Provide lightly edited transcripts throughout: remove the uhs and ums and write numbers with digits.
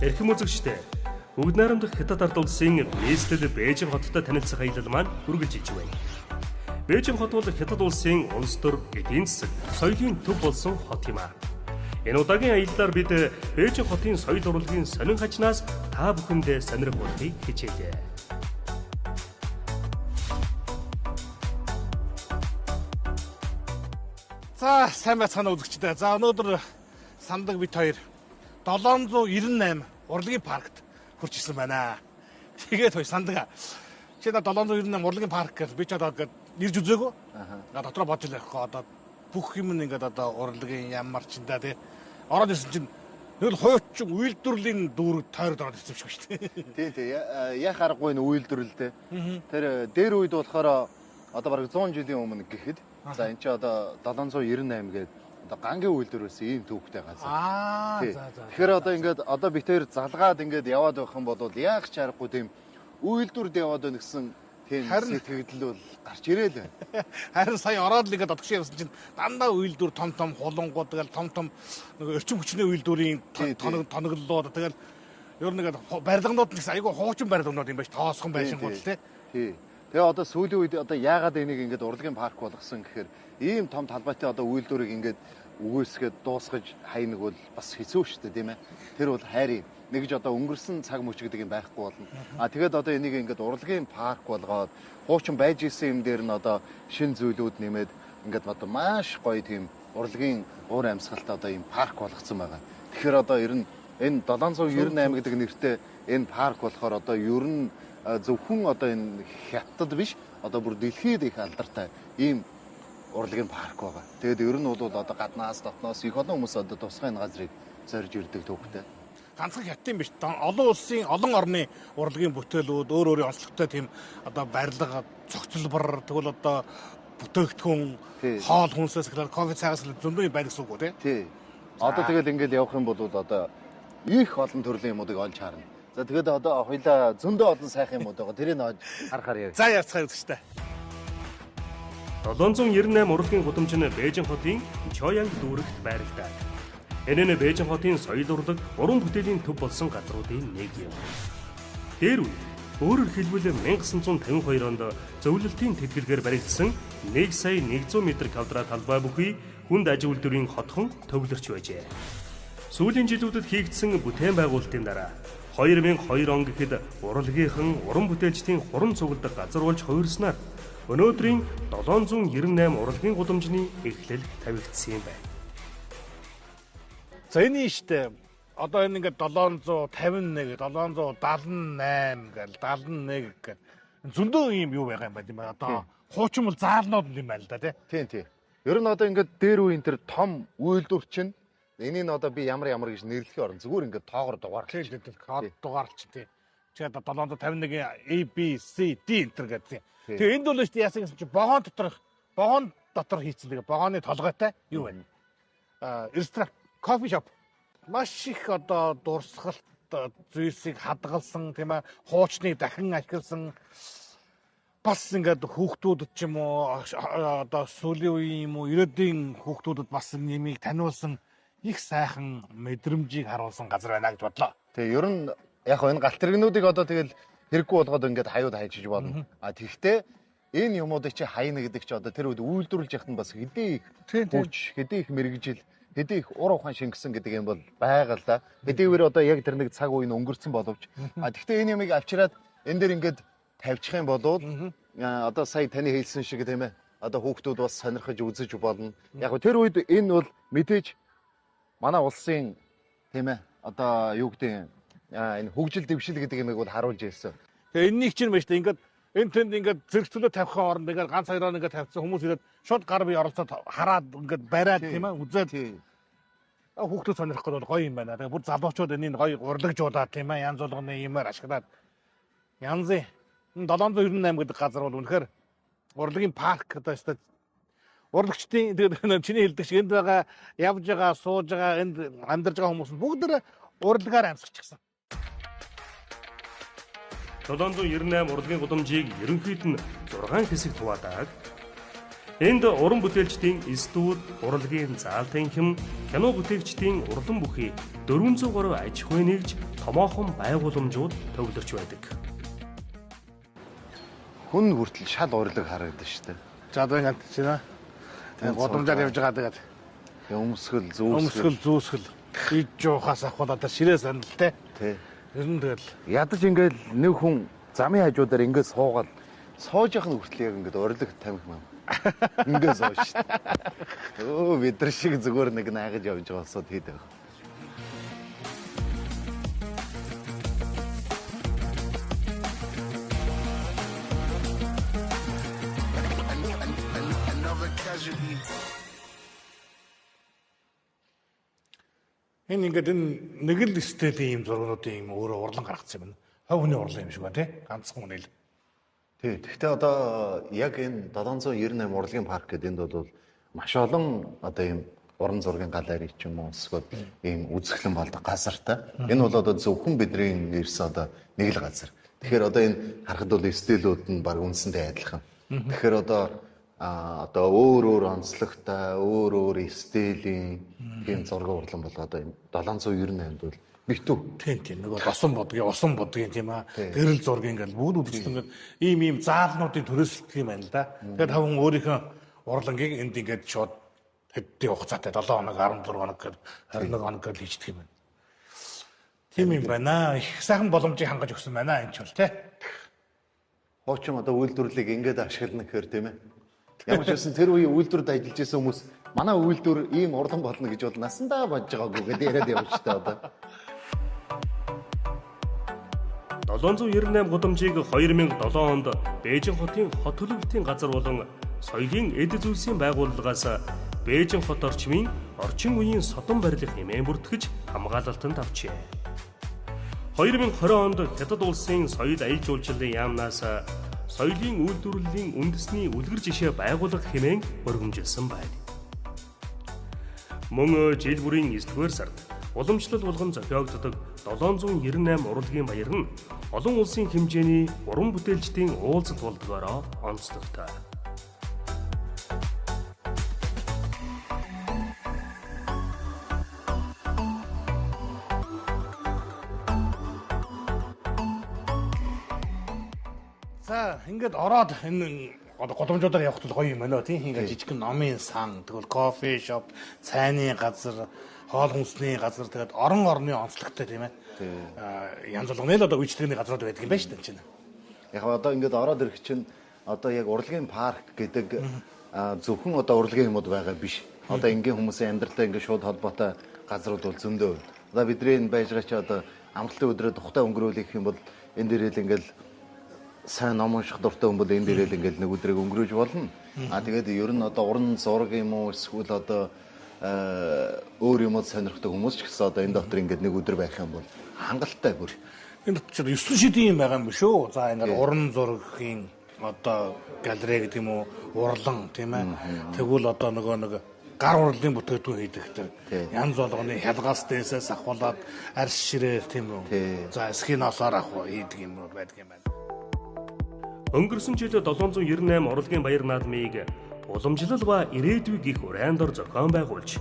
Эрхэм үзэгчдээ, Бүгд найрамдах Хятад ард улсын нийслэл Бээжин хоттой танилцах аялал маань үргэлжилж байна. Бээжин хот бол Хятад улсын улс төр, эдийн засаг, соёлын төв болсон хот юм аа. Энэ удаагийн аяллаар бид Бээжин хотын соёл урлагийн сонин хажнаас та бүхэндээ сонирхуулахыг хичээлээ. За, сайн байцгаана үзэгчдээ. За, өнөөдөр Сандаг бит хоёр 798 урлагийн паркт хурж ирсэн байна. Тэгээд хоёр Сандаг. Чи на 798 урлагийн парк гэж би ч одоо ингээд нэрж үзээгүй. Аа. Дотроо бодж л явахгүй одоо бүх юм ингээд одоо урлагийн ямар ч энэ тий. Ороод ирсэн чинь нэг л хуучин үйлдвэрлэлийн дүүрэг тойроод ороод ирсэн юм шиг шүү дээ. Тийм тий. Яах аргагүй энэ үйлдвэрлэлтэй. Тэр дээр үед болохоор одоо бараг 100 жилийн өмнө гэхэд за энэ чи одоо 798 гээд одоо гангийн үйлдвэр байсан ийм түүхтэй газар. Аа, за за. Тэгэхээр одоо ингээд одоо бид хоёр залгаад ингээд яваад байх юм бол яах ч аргагүй тийм үйлдвэрд яваад байна гэсэн тийм сэтгэгдэл бол гарч ирээл байна. Харин сая ороод л ингээд одогш явсан чинь дандаа үйлдвэр том том хулангууд тэгэл том том нэг эрчим хүчний үйлдвэрийн тоноглолууд тэгэл ер нь ингээд барилганууд нь гэсэн айгүй хуучин барилганууд юм байж тоосхон байшингууд л тий. Тий. Тэгээ одоо сүүлийн үед одоо яагаад энийг ингээд урлагийн парк болгосон гэхээр ийм том талбайтай одоо үйлдвэрийг ингээд үгүйсгээд дуусгаж хайнаг бол бас хэцүү шүү дээ, тийм ээ. Тэр бол хайрын нэгж одоо өнгөрсөн цаг мөч гэдэг юм байхгүй болно. А тэгээд одоо энийг ингээд урлагийн парк болгоод хуучин байж исэн юм дээр нь одоо шин зүйлүүд нэмээд ингээд одоо маш гоё тийм урлагийн уур амьсгалтай одоо ийм парк болгоцсон байгаа. Тэгэхээр одоо ер нь энэ 798 гэдэг нэртэй энэ парк болохоор одоо ер нь зөвхөн одоо энэ Хятад биш одоо бүр дэлхийд их алдартай ийм урлагийн парк байгаа. Тэгээд ер нь бол одоо гаднаас дотноос их олон хүмүүс одоо тусгай энэ газрыг зорж ирдэг түүхтэй. Ганцхан Хятадын биш, олон улсын олон орны урлагийн бүтээлүүд өөр өөрийн онцлогтой тийм одоо барилга, цогцлбор, тэгвэл одоо бүтээгдэхүүн, хоол хүнсээс эхлээд кофе цайгаас зөндөө юм байна гэсэн үг үү тий? Тий. Одоо тэгэл ингээд явах юм бол одоо их олон төрлийн юмудыг олж харна. За тэгээд одоо хоёлаа зөндөө олон сайхан юмуд байгаа. Тэрийг олж харахаар яа. За явцгаая үзэгчдээ. 798 урлагийн гудамж нь Бээжин хотын Чоянг дүүрэгт байрладаг. Энэ нь Бээжин хотын соёл урлаг, уран бүтээлийн төв болсон газруудын нэг юм. Дээр үед өөрөөр хэлбэл 1952 онд зөвлөлтийн тэтгэлгээр баригдсан 1 сая 100 м квадрат талбай бүхий хүнд аж үйлдвэрийн хотхон төвлөрч байжээ. Сүүлийн жилүүдэд хийгдсэн бүтээн байгуулалтын дараа 2002 он гэхэд урлагийнхан уран бүтээлчдийн хурам цугладаг газар болж хувирснаар өнөөдрийн 798 урлагийн гудамжны эхлэл тавигдсан юм байна. За энэ штэ одоо энэ ингээд 751, 778 гэл 71 гэл зөндөө ийм юу байгаа юм байна тийм ээ. Одоо хуучин бол заалнууд юм байна л да тий. Тийм тий. Ер нь одоо ингээд дээр үеийн тэр том үйлдвэр чинь энийг нь одоо би ямар ямар гэж нэрлэхийн орон зүгээр ингээд тоогоор дугаарлаж. Тийм тийм. Дугаарлаж тий. Чи одоо 751 A B C D энэ төр гэдэг. Тэгээ энд бол шүү дээ яасан гэсэн чи вагон дотор хийцэн тэгээ вагоны толгойтой юу байна? Аа, ресторан, кофе шоп. Маш их одоо дурсгалт зүйлсийг хадгалсан тийм ээ, хуучныг дахин ашигласан бас ингээд хүүхдүүдэд ч юм уу одоо сүүлийн үеийн юм уу ирээдүйн хүүхдүүдэд бас нэмийг таниулсан их сайхан мэдрэмжийг харуулсан газар байна гэж бодлоо. Тэгээ ер нь яг энэ галт тэрэгнүүдийг одоо тэгэл хэрэггүй болгоод ингээд хаюуд хайчиж болно. А тэгвэл энэ юмудыг чи хайна гэдэг чи одоо тэр үед үйлдвэрлэж яхад нь бас хэдий их хүч, хэдий их мэргэжил, хэдий их ур ухаан шингэсэн гэдэг юм бол байгаа л да. Хэдийгээр одоо яг тэр нэг цаг үе нь өнгөрцөн боловч а тэгвэл энэ юмыг авчираад энэ дээр ингээд тавьчих юм бол одоо сая таны хэлсэн шиг тийм ээ. Одоо хүүхдүүд бас сонирхож үзэж болно. Яг тэр үед энэ бол мэдээж манай улсын тийм ээ одоо юу гэдэг энэ хөгжил дэвшил гэдэг юмыг бол харуулж ирсэн. Тэгээ энэнийг чинь байна шүү дээ. Ингээд энэ тэнд ингээд зэрэгцүүлээ тавихын оронд ингээд ганц хоёроор ингээд тавьсан хүмүүс ирээд шууд гар бие оролцоод хараад ингээд бариад тийм ээ үзээд хүүхдүүд сонирхох гэдэг бол гоё юм байна. Тэгээ бүр залуучууд энийг гоё урлагжуулаад тийм ээ янз болгоны юмар ашиглаад янзын 798 гэдэг газар бол үнэхээр урлагийн парк одоо өстой урлагчдын тэгээд чиний хэлдэг шиг энд байгаа явж байгаа сууж байгаа энд амьдарч байгаа хүмүүс нь бүгд урлагаар амьсгачихсан. 798 урлагийн гудамжийг ерөнхийд нь 6 хэсэгт хуваадаг. Энд уран бүтээлчдийн студ, урлагийн заал танхим, кино бүтээгчдийн урлан бүхий 400 гаруй аж ахуй нэгж томоохон байгууламжууд төвлөрч байдаг. Хүн хүртэл шал урлаг харагдаж шүү дээ. За одоо ингээд чинь гудамжаар явж байгаа тэгээд өмсгөл зүүсгэл өмсгөл зүүсгэл ид жуухаас авах одоо ширээ сандал те. Тий. Ер нь тэгэл ядаж ингээд нэг хүн замын хажуудаар ингээд суугаад сууж явах нь хүртэл яг ингээд урлаг тамхи мам. Ингээд сууж шүү дээ. Өө бид нар шиг зүгээр нэг найгаж явж байгаа болсод хийдэг. Энэ ингээд энэ нэг л стилийн юм зургуудын юм өөрөө урлан гаргацсан юм байна. Хов хүний урлан юм шиг байна тий. Ганцхан хүн л. Тий. Гэхдээ одоо яг энэ 798 урлагийн парк гэдэг энд бол маш олон одоо ийм уран зургийн галерей ч юм уу эсвэл ийм үзэсгэлэн болдог газартай. Энэ бол одоо зөвхөн бидний ирсэн одоо нэг л газар. Тэгэхээр одоо энэ харахад бол стилүүд нь баг үндсэндээ адилхан. Тэгэхээр одоо одоо өөр өөр онцлогтой, өөр өөр стилийн тийм зураг урлан бол одоо энэ 798-д бол битүү. Тийм тийм нөгөө досон будгийн, усан будгийн тийм аа гэрэл зургийн ингээл бүгд үзэсгэлэн ингээд ийм ийм заалнуудын төрөөсөлтөх юм байна л да. Тэгээд та хүн өөрийнхөө урлангийг энд ингээд шууд хэдийн хугацаатай 7 хоног, 14 хоног гээд 21 хоног гээд хийждэг юм байна. Тийм юм байна. Их сайхан боломжийг хангаж өгсөн байна энэ ч бол тий. Хуучин одоо үйлдвэрлэлийг ингээд ашиглана гэхээр тийм ээ. Ямар ч байсан тэр үеийн үйлдвэрд ажиллаж исэн хүмүүс манай үйлдвэр ийм урлан болно гэж бол насандаа бодож байгаагүй гэдээ яриад явж та одоо. 798 гудамжийг 2007 онд Бээжин хотын хот төлөвлөлтийн газар болон соёлын эд зүйлсийн байгууллагаас Бээжин хот орчмын орчин үеийн содон барилга хэмээн бүртгэж хамгаалалтанд авчээ. 2020 онд Хятад улсын соёл аялал жуулчлалын яамнаас соёлын үйлдвэрлэлийн үндэсний үлгэр жишээ байгууллага хэмээн өргөмжилсөн байна. Мөн жил бүрийн 9-р сард уламжлал болгон зохиогддог 798 урлагийн баяр нь олон улсын хэмжээний уран бүтээлчдийн уулзалт болдгоороо онцлогтой. За ингээд ороод энэ одоо гудамжуудаар явах тул гоё юм байна тий. Ингээд жижигхэн номын сан, тэгвэл кофе шоп, цайны газар, хоол хүнсний газар тэгээд орон орны онцлогтой тийм ээ. Янз болгоны л одоо үйлчлэгээний газрууд байдаг юм байна шүү дээ чинь. Яг одоо ингээд ороод ирэх чинь одоо яг урлагийн парк гэдэг зөвхөн одоо урлагийн юмуд байгаа биш. Одоо энгийн хүмүүсийн амьдралтай ингээд шууд холбоотой газрууд бол зөндөө. Одоо бидний энэ байж байгаа чи одоо амралтын өдрөө тухтай өнгөрөөлөх юм бол энэ дээрэл ингээд сайн ном унших дуртай хүн бол энэ дээрэл ингээд нэг өдрийг өнгөрөөж болно. А тэгээд ер нь одоо уран зураг юм уу эсвэл одоо өөр юмуд сонирхдаг хүмүүс ч гэсэн одоо энэ дотор ингээд нэг өдөр байх юм бол хангалттай бүр. Энэ дотор 9 шидийн юм байгаа юм биш үү? За ингээд уран зургийн одоо галерей гэдэг юм уу, урлан тийм ээ. Тэгвэл одоо нөгөө нэг гар урлын бүтээгдэхүүн хийдэг тэр янз болгоны хялгаас дээсээс ахуулаад арс ширээ тийм үү. За эсхиносоор авах хийдэг юм байдаг юм байна. Өнгөрсөн жил 798 урлагийн баяр наадмыг уламжлал ба ирээдүй гих урайн дор зохион байгуулж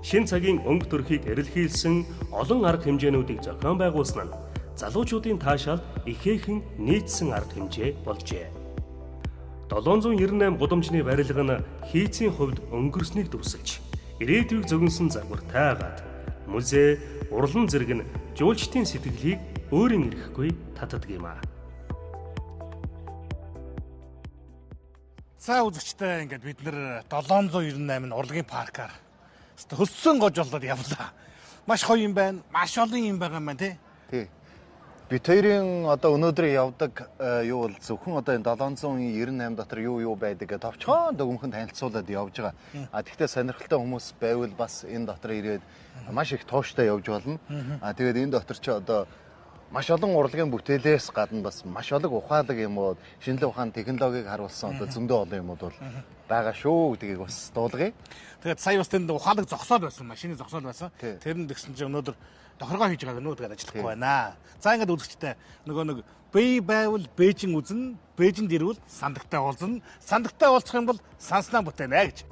шин цагийн өнгө төрхийг эрэлхийлсэн олон арга хэмжээнүүдийг зохион байгуулсан нь залуучуудын таашаалд ихээхэн нийцсэн арга хэмжээ болжээ. 798 гудамжны барилга нь хийцийн хувьд өнгөрснийг дүрсэлж ирээдүйг зөгнсөн загвартай агаад музей, урлан зэрэг нь жуулчдын сэтгэлийг өөрийн эрэхгүй татдаг юм аа. За үзэгчтэй ингээд бид нэр 798 урлагийн паркаар хөлсөн гож болоод явлаа. Маш гоё юм байна. Маш олон юм байгаа юм байна тий. Тий. Бид хоёрын одоо өнөөдөр явдаг юу бол зөвхөн одоо энэ 798 дотор юу юу байдаг гэж товчхон дөгөнхөн танилцуулаад явж байгаа. А тэгвэл сонирхолтой хүмүүс байвал бас энэ дотор ирээд маш их тууштай явж болно. А тэгээд энэ дотор чи одоо маш олон урлагийн бүтээлээс гадна бас маш олон ухаалаг юмуд, шинэлэг ухаан, технологиг харуулсан одоо зөндөө олон юмуд бол байгаа шүү гэдгийг бас дуулгая. Тэгээд сая бас тэнд ухаалаг зогсоод байсан, машины зогсоол байсан. Тэр нь тэгсэн чинь өнөөдөр тохиргоо хийж байгааг нөө тэгээд ажиллахгүй байна. За ингээд үзэгчтэй нөгөө нэг бэй байвал Бээжин үзэн, Бээжинд ирвэл сандагтай уулзна. Сандагтай уулзах юм бол санснаа бүтээнэ гэж.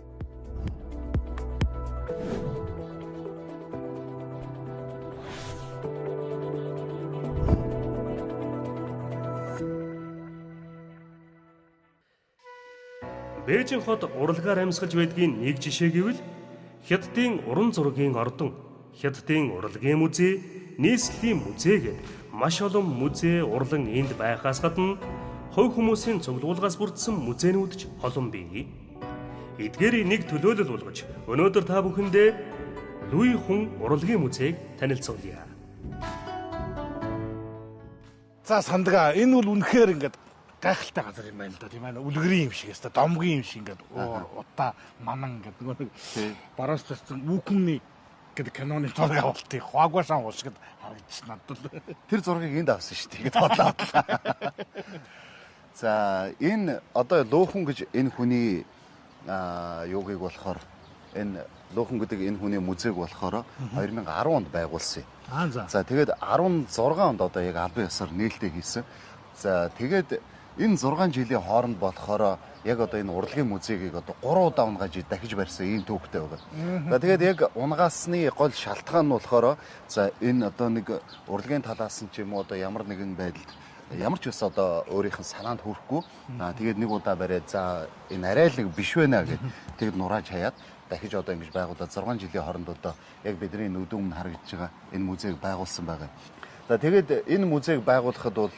Бээжин хот урлагаар амьсгалж байдгийн нэг жишээ гэвэл Хятадын уран зургийн ордон, Хятадын урлагийн музей, нийслэлийн музей гээд маш олон музей урлан энд байхаас гадна хувь хүмүүсийн цуглуулгаас бүрдсэн музейнүүд ч олон бий. Эдгээрийн нэг төлөөлөл болгож өнөөдөр та бүхэндээ Луи Хүн урлагийн музейг танилцуулъя. За сандгаа энэ бол үнэхээр ингээд гайхалтай газар юм байна л да, тийм ээ. Үлгэрийн юм шиг өстой, домгийн юм шиг ингээд уур удаа манан ингээд нөгөө нэг бараас төрсөн Вүкүмний гэдэг киноны зураг авалтыг Хуагвашан уул шиг харагдчих надад л. Тэр зургийг энд авсан шүү дээ. Ингээд бодлоо. За энэ одоо Луухан гэж энэ хүний юугийг болохоор энэ Луухан гэдэг энэ хүний музейг болохоор 2010 онд байгуулсан юм. За тэгээд 16 онд одоо яг албан ёсоор нээлттэй хийсэн. За тэгээд энэ 6 жилийн хооронд болохоор яг одоо энэ урлагийн музейгийг одоо 3 удаа унгаж дахиж барьсан ийм түүхтэй байгаа. За тэгээд яг унгаасны гол шалтгаан нь болохоор за энэ одоо нэг урлагийн талаас нь ч юм уу одоо ямар нэгэн байдалд ямар ч бас одоо өөрийнх нь санаанд хүрэхгүй. Тэгээд нэг удаа бариад за энэ арай л нэг биш байна гэд тэгэд нурааж хаяад дахиж одоо ингэж байгуулаад 6 жилийн хооронд одоо яг бидний нүдэн өмнө харагдаж байгаа энэ музейг байгуулсан байгаа. За тэгээд энэ музейг байгуулахад бол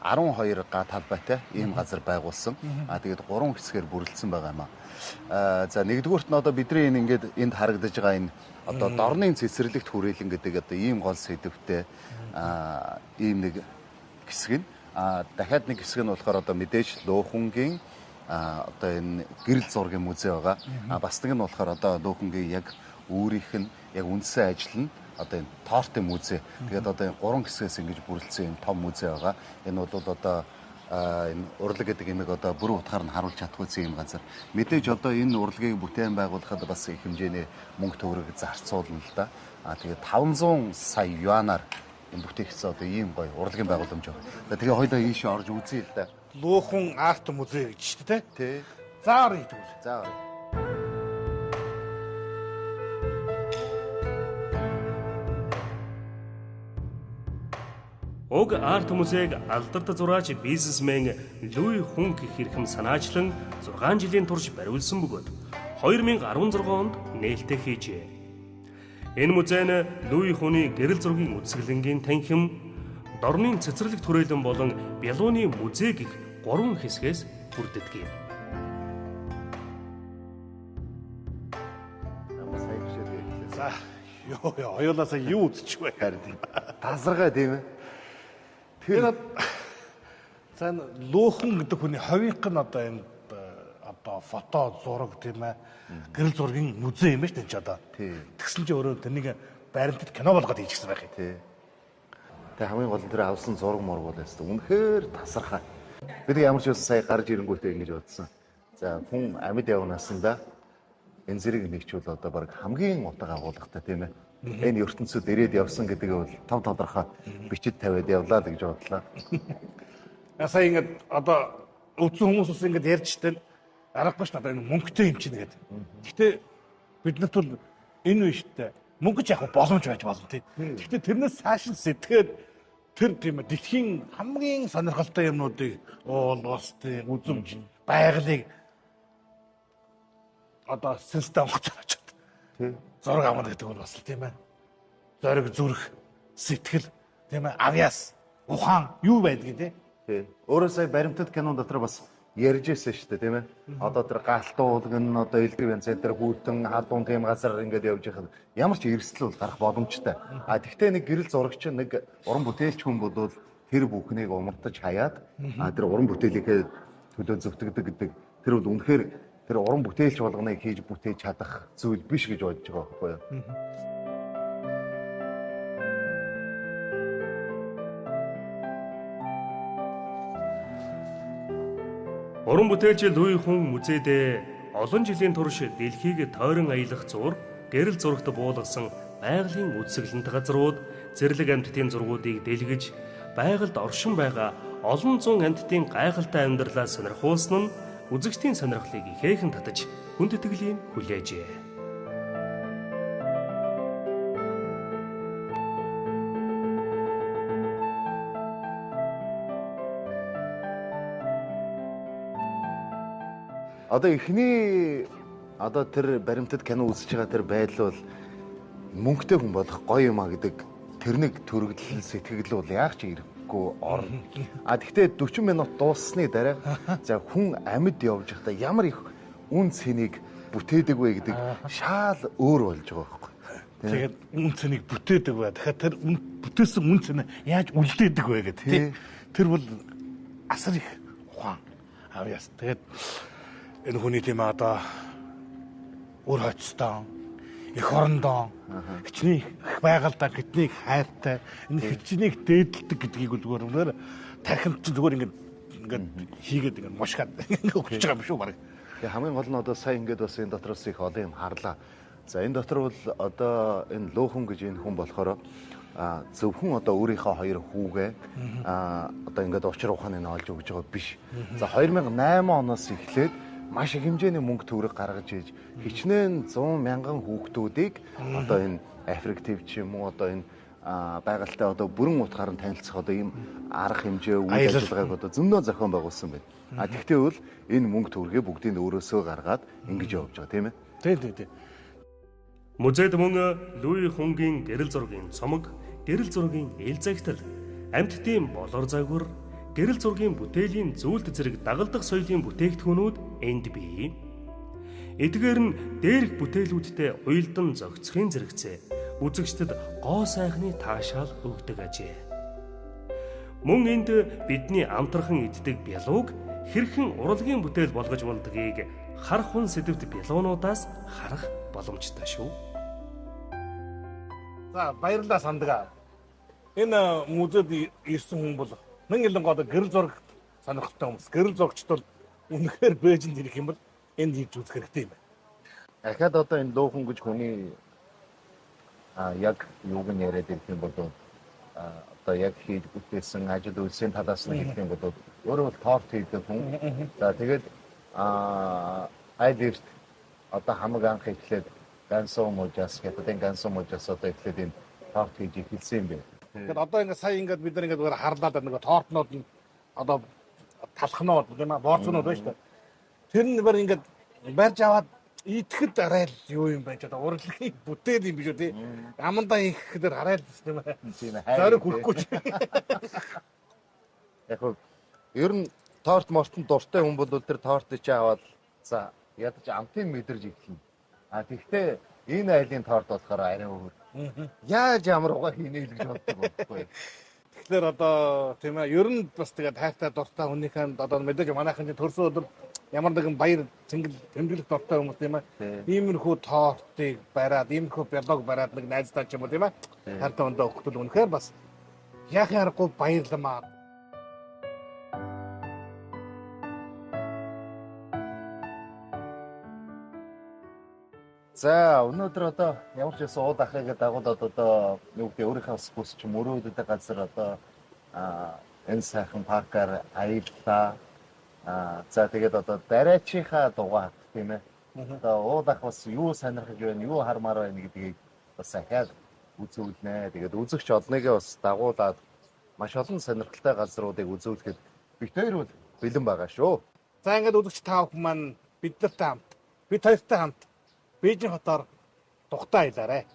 12 га талбайтай ийм газар байгуулсан. Тэгээд 3 хэсгээр бүрэлдсэн байгаа юм аа. За нэгдүгüүрт нь одоо бидний энэ ингээд энд харагдаж байгаа энэ одоо дорны цэцэрлэгт хүрээлэн гэдэг одоо ийм гол сэдвтэй ийм нэг хэсэг нь. Дахиад нэг хэсэг нь болохоор одоо мэдээж Луухунгийн одоо энэ гэрэл зургийн музей байгаа. Бас нэг нь болохоор одоо Луухунгийн яг өөрийнх нь яг үндсэн ажил нь одоо энэ тортын музей. Тэгээд одоо энэ 3 хэсгээс ингэж бүрэлдсэн юм том музей байгаа. Энэ бол одоо энэ урлаг гэдэг юмыг одоо бүрэн утгаар нь харуулж чадахгүй юм газар. Мэдээж одоо энэ урлагийг бүтээн байгуулахад бас их хэмжээний мөнгө төгрөг зарцуулна л да. Тэгээд 500 сая юанаар энэ бүтээгдсэн одоо ийм гоё урлагийн байгууламж байна. Тэгээ хоёлаа ийшээ орж үзье л да. Луухан арт музей гэж шүү дээ, тий? За оръё тэгвэл. За оръё. Уг арт музейг алдарт зураач бизнесмен Луи Хүн гэх эрхэм санаачлан 6 жилийн турш бариулсан бөгөөд 2016 онд нээлттэй хийжээ. Энэ музей нь Луи Хүний гэрэл зургийн үзэсгэлэнгийн танхим, дорны цэцэрлэг түрээлэн болон Бялууны музей гэх 3 хэсгээс бүрддэг юм. За ёо хоёулаасаа юу үзчих вэ? Харин тасаргай тийм ээ. Тэр за энэ Луухан гэдэг хүний ховийнх нь одоо энэ одоо фото зураг тийм ээ гэрэл зургийн музей юм байна шүү дээ чи одоо. Тэгсэн чи өөрөө тэрнийг баримтат кино болгоод хийчихсэн байх юм. Тий. Тэгээ хамгийн гол нь тэр авсан зураг мураг бол ястаа үнэхээр тасархай. Бид ямар ч байсан сая гарч ирэнгүүтээ ингэж бодсон. За хүн амьд явнаасандаа энэ зэрэг нэгчүүл одоо баг хамгийн утга агуулгатай тийм ээ. Энэ ертөнцид ирээд явсан гэдэг нь бол тав тодорхой бичид тавиад явлаа л гэж бодлоо. Сая ингээд одоо өвцөн хүмүүс ус ингээд ярьж штэ аргагүй ш надаа энэ мөнгөтэй юм чинь гэдэг. Гэхдээ биднэрт бол энэ үе штэ мөнгө ч яг боломж байж болно тий. Гэхдээ тэрнээс цааш нь сэтгээд тэр тийм дэлхийн хамгийн сонирхолтой юмнуудыг уул ус тий үзэмж байгалыг одоо сэнстэй онгоцоор очоод тий зураг авах гэдэг бол бас л тийм ээ. Зориг, зүрх, сэтгэл тийм ээ, авьяас, ухаан юу байдгийг тий. Тий. Өөрөө сая баримтат кинон дотор бас ярьж байсан шүү дээ тийм ээ. Одоо тэр галтуулг нь одоо элдв янзын тэр хүйтэн халуун тийм газар ингээд явж байхад ямар ч эрсдэл бол гарах боломжтой. А тэгтээ нэг гэрэл зурагч нэг уран бүтээлч хүн бол тэр бүхнийг умардаж хаяад тэр уран бүтээлийнхээ төлөө зүтгэдэг гэдэг тэр бол үнэхээр тэр уран бүтээлч болгоныг хийж бүтээж чадах зүйл биш гэж бодож байгаа байхгүй юу? Уран бүтээлч Луи Хүн музейдээ олон жилийн турш дэлхийг тойрон аялах зур, гэрэл зурагт буулгасан байгалийн үзэсгэлэнт газрууд, зэрлэг амьтдын зургуудыг дэлгэж, байгальд оршин байгаа олон зуун амьтдын гайхалтай амьдралаа сонирхуулсан нь үзэгчдийн сонирхлыг ихээхэн татаж хүндэтгэлийг хүлээжээ. Одоо эхний одоо тэр баримтат кино үзэж байгаа тэр байдал бол мөнгөтэй хүн болох гоё юм а гэдэг тэр нэг төрөгдөл сэтгэгдэл бол яг ч ирэхгүй орно. А тэгтээ 40 минут дууссаны дараа за хүн амьд явж байхдаа ямар их үн цэнийг бүтээдэг вэ гэдэг шаал өөр болж байгаа байхгүй. Тэгээд үн цэнийг бүтээдэг вэ. Тэгэхээр тэр бүтээсэн үн цэнэ яаж үлдээдэг вэ гэдэг тий. Тэр бол асар их ухаан. Авьяас. Тэгээд энэ хүний тийм одоо үр хойцтой, эх орондоо, хичнээн их байгальдаа хитнийг хайртай, энэ хичнээн дээдэлдэг гэдгийг бол зүгээр үнээр тархинд чинь зүгээр ингээд хийгээд ингээд мушгаад ингээд өгч байгаа юм шүү баг. Тэгээ хамгийн гол нь одоо сая ингээд бас энэ дотроос их олон юм харлаа. За энэ дотор бол одоо энэ Луухан гэж энэ хүн болохоор зөвхөн одоо өөрийнхөө хоёр хүүгээ одоо ингээд учир ухааныг нь олж өгж байгаа биш. За 2008 оноос эхлээд маш их хэмжээний мөнгө төгрөг гаргаж иж хичнээн 100 мянган хүүхдүүдийг одоо энэ Африк төв ч юм уу одоо энэ байгальтай одоо бүрэн утгаар нь танилцах одоо ийм арга хэмжээ үйл ажиллагааг одоо зөндөө зохион байгуулсан байна. А тэгтээ бол энэ мөнгө төгрөгээ бүгдийг өөрөөсөө гаргаад ингэж явж байгаа тийм ээ. Тийм тийм тийм. Музейд мөн Луи Хунгийн гэрэл зургийн цомог, гэрэл зургийн ил загтал, амьтдын болор загвар, гэрэл зургийн бүтээлийн зүйлд зэрэг дагалдах соёлын бүтээгдэхүүнүүд энд бий. Эдгээр нь дээрх бүтээлүүдтэй уялдан зохицохын зэрэгцээ үзэгчдэд гоо сайхны таашаал өгдөг ажээ. Мөн энд бидний амтрхан иддэг бялууг хэрхэн урлагийн бүтээл болгож болдгийг харах хүн сэдэвт бялуунуудаас харах боломжтой шүү. За баярлалаа сандгаа. Энэ музейд ирсэн хүн бол мөн илэн гол гэрэл зураг сонирхолтой хүмүүс. Гэрэл зурагчд бол үнэхээр Бээжинд ирэх юм бол энд хийж үзэх хэрэгтэй юм байна. Ахаад одоо энэ Луухан гэж хүний яг юуг нь яриад ирэх юм бол одоо яг хийж бүтээсэн ажил үйлсийн талаас нь хэлэх юм бол өөрөө бол торт хийдэг хүн. За тэгээд аль эрт одоо хамаг анх эхлээд Гансо Можас хятадын Гансо Можас одоо эхлээд энэ торт хийж эхэлсэн юм байна. Тэгэхээр одоо ингээд сая ингээд бид нар ингээд зүгээр харлаад нөгөө тортнууд нь одоо талхнууд тийм ээ борцнууд байна шүү дээ. Тэр нь бүр ингээд барьж аваад идэхэд арай л юу юм бэ ч одоо урлагийн бүтээл юм биш үү тий. Амандаа ихэхээр арай л тийм ээ. Зориг хүрэхгүй ч. Яг хөө ер нь торт мортон дуртай хүн бол тэр тортыг чи аваад за ядаж амтын мэдэрж эхэлнэ. А тэгтээ энэ айлын торт болохоор арай өөр. Яаж ямар угаа хийнэ л гэж боддог байхгүй. Тэгэхээр одоо тийм ээ ер нь бас тэгээд хайртай дуртай хүнийхээ одоо мэдээж манайхан чинь төрсөн өдөр ямар нэгэн баяр цэнгэл тэмдэглэх дуртай хүмүүс тийм ээ. Иймэрхүү тортыг бариад, иймэрхүү бялог бариад нэг найздаа ч юм уу тийм ээ. Хайртай хүндээ өгөхтөл үнэхээр бас яахын аргагүй баярламаа. За өнөөдөр одоо ямар ч байсан ууд ахыгаа дагуулад одоо юу гэдэг өөрийнхөө бас бүс ч мөрөөддөг газар одоо энэ сайхан паркаар аяллаа. За тэгээд одоо дараачийнхаа дугаар тийм ээ. Одоо ууд ах бас юу сонирхож байна, юу хармаар байна гэдгийг бас ахаад үзүүлнэ. Тэгээд үзэгч олныгаа бас дагуулад маш олон сонирхолтой газруудыг үзүүлэхэд бид хоёр бол бэлэн байгаа шүү. За ингээд үзэгч та бүхэн маань бид нартай хамт, бид хоёртой хамт Бээжин хотоор тухтай аялаарай.